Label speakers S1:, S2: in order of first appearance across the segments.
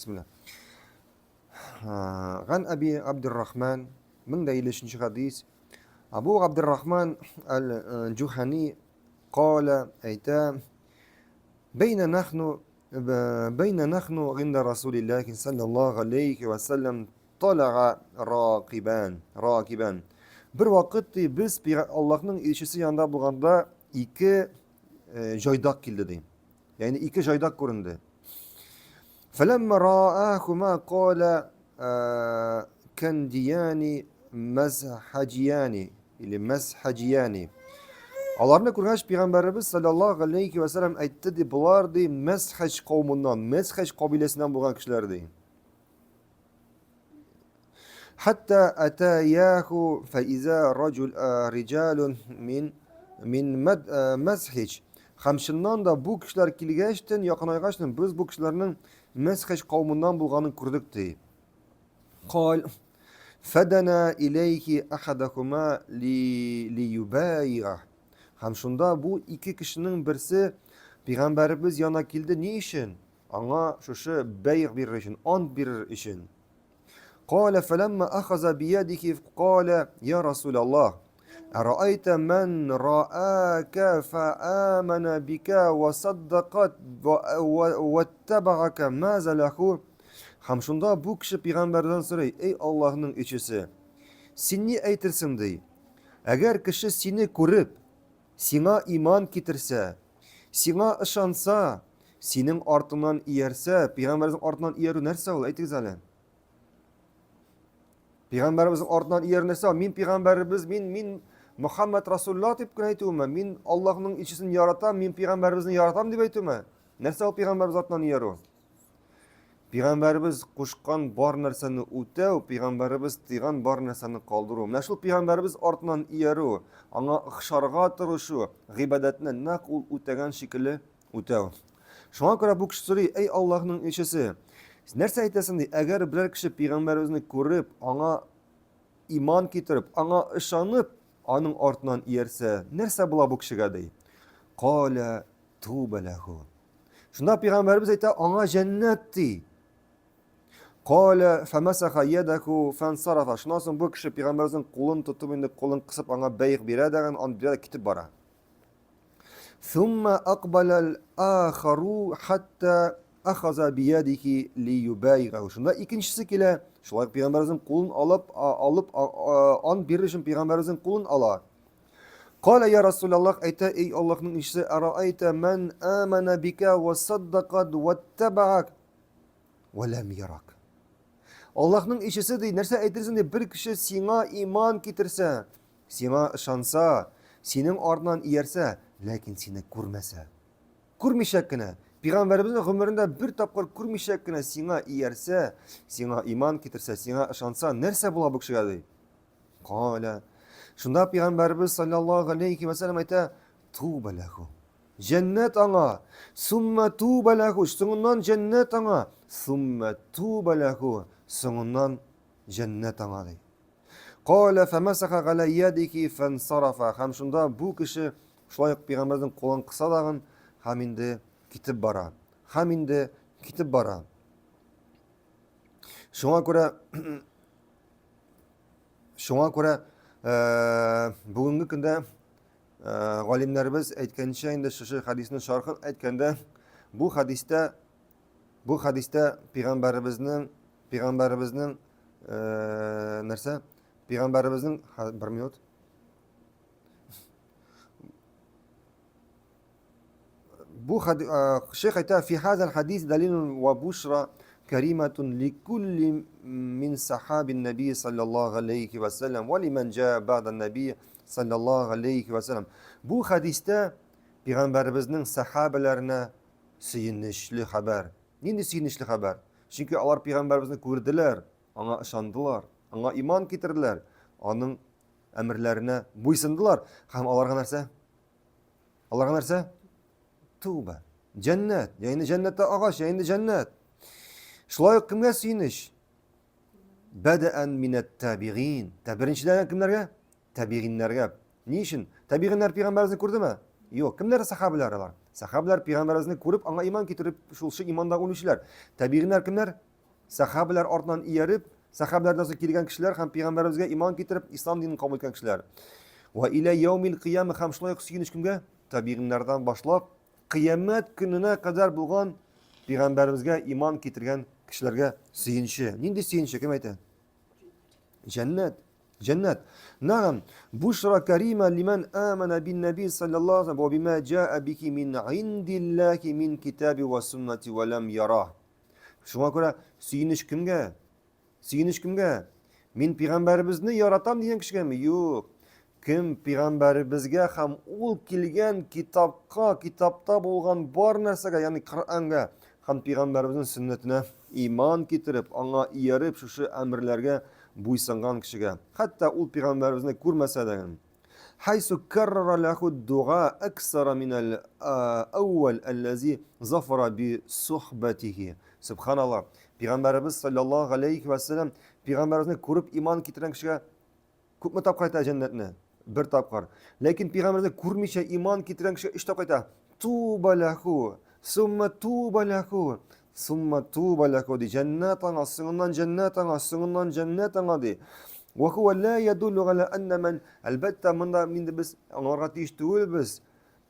S1: Бисмилла. Ган Аби Абдуррахман, 1053 хадис. Абу Абдуррахман аль-Джухани кала әйтә, Бәйнә нахну бәйнә нахну гинда Расулиллахи саллаллаху алейхи ва саллям талага ракибан, ракибан. Бер вакыт ди, без Аллаһның илчесе янында булганда ике җайдак килде ди. Ягъни ике җайдак күренде. Фәләммә раахума кала кандияни мазхаҗияни или мазхаҗияни. Аларны күргәч пәйгамбәребез саллаллаһу алейхи ва саллям әйтте ди, болар ди мазхаҗ кавымыннан, мазхаҗ кабиләсеннән булган кешеләр ди. Хәтта атаяху фаиза раҗул риҗалун мин мин мазхич. Һәм чыннан да бу кешеләр килгәчтен, якынайгачтын, без бу кешеләрнең Мазхич кавымыннан булганын күрдек ди. Кал фадана илейхи ахадахума ли лиюбайга. Һәм шунда бу ике кешенең берсе пәйгамбәребез янына килде ни өчен? Аңа шушы бәйг бирер өчен, ант бирер өчен. Калә фәләммә ахаза биядихи калә я Расулаллаһ Әраайта мән раәкә фәәмәнә бикә вә саддакат вәттәбәгәкә маза ләху. Һәм шунда бу кеше пәйгамбәрдән сорый, эй Аллаһның илчесе, син ни әйтерсең ди? Әгәр кеше сине күреп, сиңа иман китерсә, Сиңа ышанса, синең артыңнан иярсә, пәйгамбәребезнең артыннан иярү нәрсә ул? Әйтегез әле. Пәйгамбәребезнең артыннан иярү нәрсә ул? Мин пәйгамбәребез, мин мин Мөхәммәд Расулулла дип кенә әйтүме? Мин Аллаһның илчесен яратам, мин пәйгамбәребезне яратам дип әйтүме? Нәрсә ул пәйгамбәребез артыннан иярү? Пәйгамбәребез кушкан бар нәрсәне үтәү, пәйгамбәребез тыйган бар нәрсәне калдыру. Менә шул пәйгамбәребез артыннан иярү, аңа охшарга тырышу, гыйбадәтне нәкъ ул үтәгән шикелле үтәү. Шуңа күрә бу кеше сорый, әй Аллаһның илчесе, нәрсә әйтәсең ди, әгәр берәр кеше пәйгамбәребезне күреп, аңа иман китереп, аңа ышанып, аның артыннан иярсә, нәрсә була бу кешегә ди? Каля туба ләху. Шунда пәйгамбәребез әйтә, аңа җәннәт ди. Каля фамасаха ядаху фансарафа. Шуннан соң бу кеше пәйгамбәребезнең кулын тотып инде кулын кысып аңа бәйг бирә дә, аны бирә дә китеп бара. Thumma aqbala al-akharu hatta ахаза биядихи лиюбайга. Шунда икенчесе килә, шулай ук пәйгамбәребезнең кулын алып, алып, ан бирер өчен пәйгамбәребезнең кулын ала. Каля я Расулаллах, әйтә, эй Аллаһның илчесе, араайта ман амана бика ва саддака ваттабаак ва лам ярак. Аллаһның илчесе ди, нәрсә әйтерсең ди, бер кеше сиңа иман китерсә, сиңа ышанса, синең артыннан иярсә, ләкин сине күрмәсә. Күрмичә кенә, пәйгамбәребезнең гомерендә бер тапкыр күрмичә кенә сиңа иярсә, сиңа иман китерсә, сиңа ышанса, нәрсә була бу кешегә ди? Каля. Шунда пәйгамбәребез саллаллаһу алейхи ва сәлләм әйтә, Туба ләху. Җәннәт аңа. Сумма туба ләху. Соңыннан җәннәт аңа. Сумма туба ләху. Соңыннан җәннәт аңа ди. Каля фәмәсәхә галә ядихи фәнсарафа. Һәм шунда бу кеше шулай ук пәйгамбәрнең кулын кыса дагын һәм инде китеп бара. Һәм инде китеп бара. Шуңа күрә Шуңа күрә бүгенге көндә галимнәребез әйткәнчә инде шушы хәдиснең шархын әйткәндә бу хәдистә бу хәдистә пәйгамбәребезнең пәйгамбәребезнең нәрсә пәйгамбәребезнең бер минут Бу шейх әйтә, фи хазал хадис далилун ва бушра кариматун ликулли мин сахабин наби саллаллаху алейхи ва саллям ва лиман жа бa'да наби саллаллаху алейхи ва саллям. Бу хадистә пәйгамбәребезнең сахабаларына сөенечле хәбәр. Нинди сөенечле хәбәр? Чөнки алар пәйгамбәребезне күрделәр, аңа ышандылар, аңа иман китерделәр, аның әмерләренә буйсындылар һәм аларга нәрсә? Аларга нәрсә? Туба. Җәннәт. Я инде җәннәттә агач, я инде җәннәт. Шулай ук кемгә сөенеч? Бәдәән минәт табигин. Та беренчедән кемнәргә? Табигиннәргә. Ни өчен? Табигиннәр пәйгамбәребезне күрдеме? Юк. Кемнәр сахабалар алар? Сахабалар пәйгамбәребезне күреп, аңа иман китереп, шул иманда үлүчеләр. Табигиннәр кемнәр? Сәхабәләр артыннан ияреп, сәхабәләрдән соң килгән кешеләр һәм пәйгамбәребезгә иман китереп, ислам динен кабул иткән кешеләр. Ва иля яумил кыяма һәм шулай ук сөенеч кемгә? Табигыннардан башлап, кыямәт көненә кадәр булган пәйгамбәребезгә иман китергән кешеләргә сөенче. Нинди сөенче, кем әйтә? Җәннәт. Җәннәт. Нагам, бушра карима лиман амана бин наби саллаллаху алейхи ва бима жаа бихи мин индиллахи мин китаби ва суннати ва лам яра. Шуңа күрә сөенеч кемгә? Сөенеч кемгә? Мин пәйгамбәребезне яратам дигән кешегәме? Юк. Кем пәйгамбәребезгә һәм ул килгән китапка, китапта булган бар нәрсәгә, ягъни Коръәнгә һәм пәйгамбәребезнең сөннәтенә иман китереп, аңа ияреп, шушы әмерләргә буйсынган кешегә. Хәтта ул пәйгамбәребезне күрмәсә дә. Хайсу каррара лаху дуга аксара мин әүвәл әлләзи зафара би сухбатихи. Субханаллах. Пәйгамбәребез саллаллаһу алейхи ва саллям пәйгамбәребезне күреп иман китергән кешегә күпме тапкыр әйтә җәннәтне? Бер тапкыр. Ләкин пәйгамбәребезне күрмичә иман китергән кеше өч тапкыр әйтә. Туба лаху, сумма туба лаху, сумма туба лаху ди. Җәннәт аңа, соңыннан җәннәт аңа, соңыннан җәннәт аңа ди. Ва хуа ла ядуллу галя анна ман Әлбәттә, монда инде без аңларга тиеш түгелбез.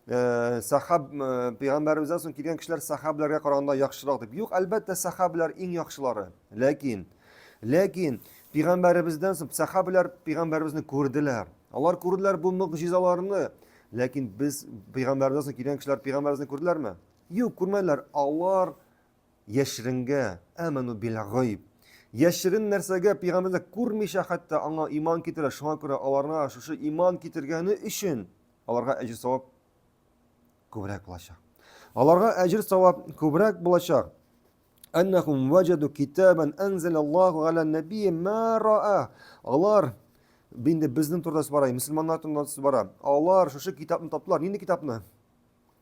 S1: Э, сахаб э, пәйгамбәребездән соң килгән кешеләр сахабларга караганда яхшырак дип. Юк, әлбәттә, сахаблар иң яхшылары. Ләкин ләкин пәйгамбәребездән соң сахаблар пәйгамбәребезне күрделәр. Алар күрделәр бу могҗизаларны. Ләкин без пәйгамбәребездән соң килгән кешеләр пәйгамбәребезне күрделәрме? Юк, күрмәделәр. Алар яшеренгә, әмәну бил гайб. Яшерен нәрсәгә пәйгамбәрне күрмичә хәтта аңа иман китерә. Шуңа күрә аларга шушы иман китергәне өчен аларга әҗер савап күбрәк булачак. Аларга әҗер савап күбрәк булачак. Әннәхум ваҗаду китабан анзалаллаху аля набийи ма раа. Алар инде безнең турыда сүз бара, мөселманнар турында сүз бара. Алар шушы китапны таптылар. Нинди китапны?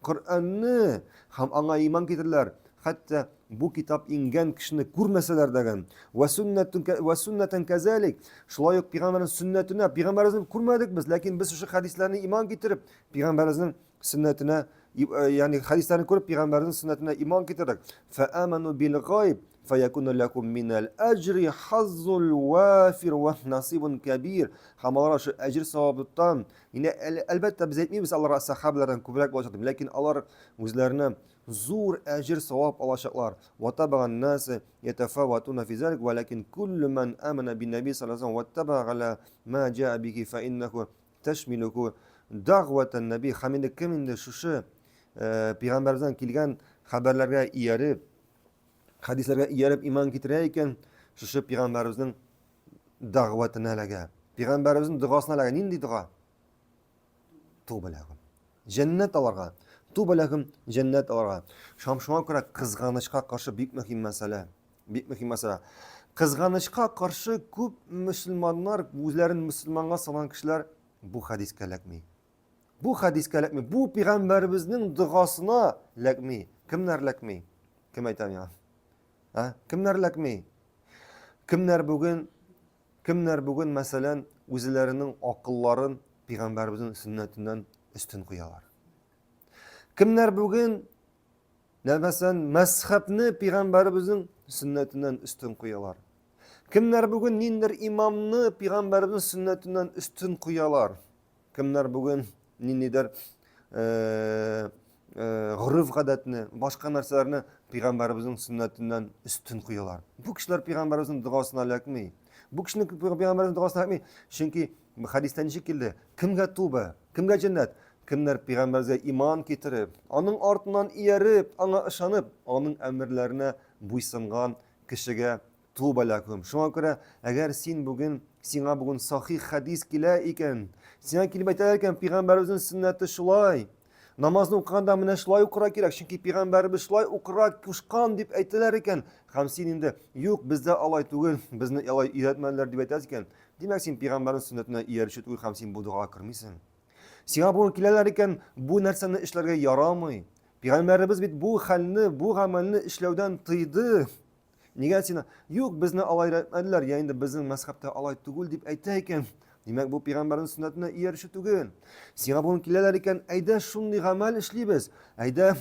S1: Коръәнне һәм аңа иман китерделәр, хәтта бу китап иңгән кешене күрмәсәләр дәген. Вә суннәтән кәзәлик. Шулай ук пәйгамбәрнең сөннәтенә, пәйгамбәребезне күрмәдек без, ләкин без шушы хәдисләрне иман китереп, пәйгамбәребезнең сөннәтенә, э, ягъни хәдисләрне күреп пәйгамбәрнең сөннәтенә иман китердек. Фәаману бил гайб фаякуну лакум минәл әҗри хаззул вафир ва насибун кәбир. Һәм алар шул әҗер саваптан Инде әлбәттә без әйтмибез аларга сахабалардан күбрәк булачак дип, ләкин алар үзләренә зур әҗер савап алачаклар. Ватабаган насе ятафаватуна фи залик, валакин куллу ман амана бин наби саллаллаху алейхи ваттаба аля ма жаа бихи фа иннаху ташмилуху дагватан наби. Һәм инде кем инде шушы э, пәйгамбәребездән килгән хәбәрләргә ияреп, хәдисләргә ияреп иман китерә икән, шушы пәйгамбәребезнең дәгъватына эләгә. Пәйгамбәребезнең догасына эләгә. Нинди дога? Туба ләхум. Җәннәт аларга. Туба ләхум, җәннәт аларга. Шам шуңа күрә кызганычка каршы бик мөһим мәсьәлә. Бик мөһим мәсьәлә. Кызганычка каршы күп мөселманнар, үзләрен мөселманга санаган кешеләр бу хәдискә эләкми. Бу хәдискә эләкми. Бу пәйгамбәребезнең догасына эләкми. Кемнәр эләкми? Кем әйтә миңа? Ә? Кемнәр эләкми? Кемнәр бүген, кемнәр бүген, мәсәлән, үзләренең акылларын пәйгамбәребезнең сөннәтеннән өстен куялар? Кемнәр бүген, мәсәлән, мәзхәбне пәйгамбәребезнең сөннәтеннән өстен куялар? Кемнәр бүген ниндер имамны пәйгамбәребезнең сөннәтеннән өстен куялар? Кемнәр бүген ниндидер э, э, гореф-гадәтне, башка нәрсәләрне пәйгамбәребезнең сөннәтеннән өстен куялар. Бу кешеләр пәйгамбәребезнең догасына эләкми. Бу кешенең пәйгамбәребезнең догасына эләкми, чөнки хәдистә ничек килде? Кемгә туба, кемгә җәннәт? Кемнәр пәйгамбәребезгә иман китереп, аның артыннан ияреп, аңа ышанып, аның әмерләренә буйсынган кешегә Туба ләкүм. Шуңа күрә, әгәр син бүген, сиңа бүген сахих хәдис килә икән, сиңа килеп әйтәләр икән, пәйгамбәребезнең сөннәте шулай, намазны укыганда менә шулай укырга кирәк, чөнки пәйгамбәребез шулай укырга кушкан дип әйтәләр икән, һәм син инде, юк, бездә алай түгел, безне алай өйрәтмәделәр дип әйтәсең икән, димәк, син пәйгамбәрнең сөннәтенә иярүче түгел һәм син бу догага кермисең. Сиңа бүген киләләр икән, бу нәрсәне эшләргә ярамый. Пәйгамбәребез бит бу хәлне, бу гамәлне эшләүдән тыйды. Нигә син, юк, безне алай өйрәтмәделәр, я инде безнең мәзхәбтә алай түгел дип әйтә икән, димәк, бу пәйгамбәрнең сөннәтенә иярүче түгел. Сиңа бүген киләләр икән, әйдә шундый гамәл эшлибез, әйдә.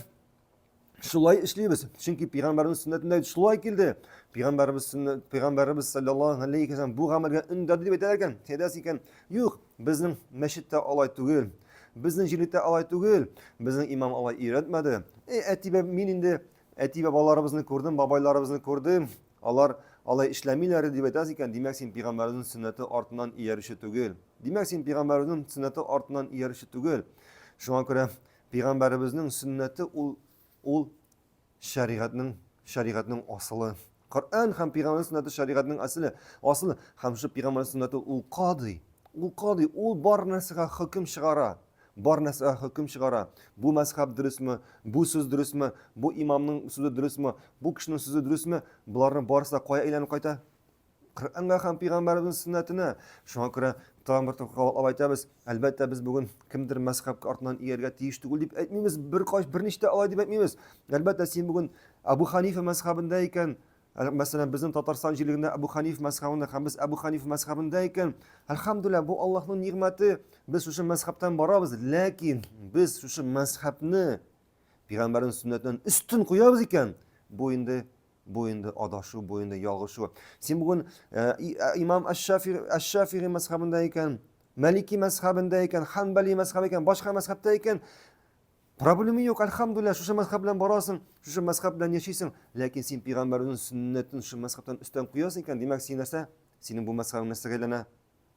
S1: Шулай эшлибез. Чөнки пәйгамбәребез сөннәтендә шулай килде. Пәйгамбәребез сөннәт, пәйгамбәребез саллаллаһу алейхи ва бу гамәлгә өндәде дип әйтәләр икән. Әйтәсе икән, юк, безнең мәчеттә алай түгел. Безнең җирлектә алай түгел. Безнең имам алай өйрәтмәде. Эй, әти, мин инде әти бабаларыбызны күрдем, бабайларыбызны күрдем. Алар алай эшләмиләр дип әйтәсез икән, димәк, син пәйгамбәребезнең сөннәте артыннан иярүче түгел. Димәк, син пәйгамбәребезнең сөннәте артыннан иярүче түгел. Шуңа күрә Пәйгамбәребезнең сөннәте ул ул шәригатьнең шәригатьнең асылы. Коръән һәм пәйгамбәр сөннәте шәригатьнең асылы, асылы һәм шул пәйгамбәр сөннәте ул кадый. Ул кадый, ул бар нәрсәгә хөкем чыгара. Бар нәрсәгә хөкем чыгара. Бу мәзхәб дөресме, бу сүз дөресме, бу имамның сүзе дөресме, бу кешенең сүзе дөресме? Боларның барысы да кая әйләнеп кайта? Коръәнгә һәм пәйгамбәребезнең сөннәтенә. Шуңа күрә тагын бер тапкыр кабатлап әйтәбез, әлбәттә, без бүген кемдер мәзхәб артыннан ияргә тиеш түгел дип әйтмибез, бер кайч берничә алай дип әйтмибез. Әлбәттә, син бүген Әбу Ханифа мәзхәбендә икән, мәсәлән, безнең Татарстан җирлегендә Әбу Ханиф мәзхәбендә һәм без Әбу Ханиф мәзхәбендә икән, әлхәмдүлилләһ, бу Аллаһның нигъмәте, без шушы мәзхәбтән барабыз, ләкин без шушы мәзхәбне пәйгамбәрнең сөннәтеннән өстен куябыз икән, бу инде Бу инде адашу, бу инде ялгышу. Син бүген э, э, имам Әш-Шафиги мәзхәбендә икән, Малики мәзхәбендә икән, Ханбали мәзхәбе икән, башка мәзхәбтә икән, проблема юк, әлхәмдүлилләһ, шушы мәзхәб белән барасың, шушы мәзхәб белән яшисең, ләкин син пәйгамбәрнең сөннәтен шушы мәзхәбтән өстән куясың икән, димәк, син нәрсә? Синең бу мәзхәбең нәрсәгә әйләнә?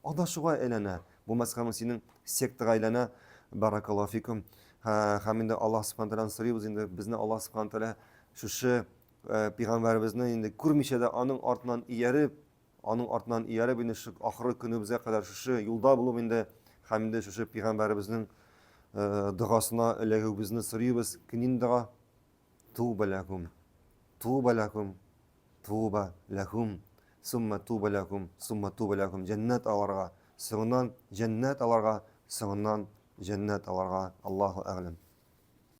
S1: Адашуга әйләнә. Бу мәзхәбең синең сектага әйләнә. Баракаллаһу фикум. Һәм инде Аллаһ субхана тәгаләдән сорыйбыз инде, безне Аллаһ субхана тәгалә шушы э, пәйгамбәребезне инде күрмичә дә аның артыннан ияреп, аның артыннан ияреп инде шушы ахыргы көнебезгә кадәр шушы юлда булып инде һәм инде шушы пәйгамбәребезнең э, догасына эләгүебезне сорыйбыз. Кемнең дога? Туба ләкум. Туба ләкум. Туба ләкум. Сумма туба ләкум. Сумма туба ләкум. Җәннәт аларга. Соңыннан җәннәт аларга. Соңыннан җәннәт аларга. Аллаһу әгъләм.